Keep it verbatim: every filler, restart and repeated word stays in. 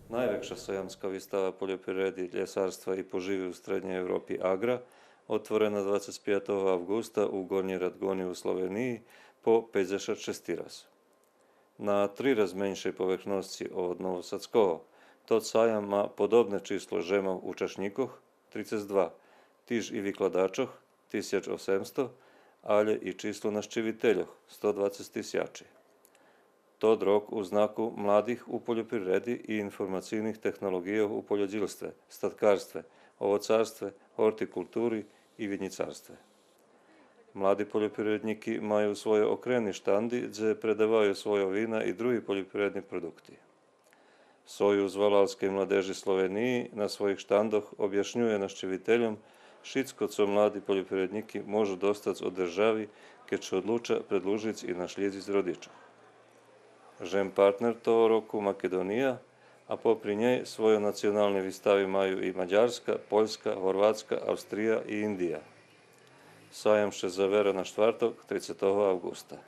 Найвекша саямска вистава польопривреди, лєсарства и поживи у Стреднєй Европи Агра отворена двацец пятого авґуста у Горнєй Радгони у Словениї по пейдзешат шести раз. На три раз меншей поверхносци од новосадского, тот саям ма подобне число жемох учашнїкох, трицец два, тиж и викладачох, тисяч осемсто, алє и число нащивительох, сто двацец тисячи. Тот рок у знаку младих у польопривреди и информацийних технолоґийох у польодїлстве, статкарстве, овоцарстве, гортикултури и винїцарстве. Млади польопривреднїки маю свойо окремни штанди, дзе предаваю свойо вина и други польопривредни продукти. Союз валалскей младежи Словениї на своїх штандох обяшнює нащивительом шицко цо млади польопривреднїки можу достац од держави, кед ше одлуча предлужиц и нашлїдзиц родичох. Жем партнер того року Македония, а попри нєй свойо национални вистави маю и Мадярска, Польска, Горватска, Австрия и Индия. Саям ше завера на штварток, трицетого авґуста.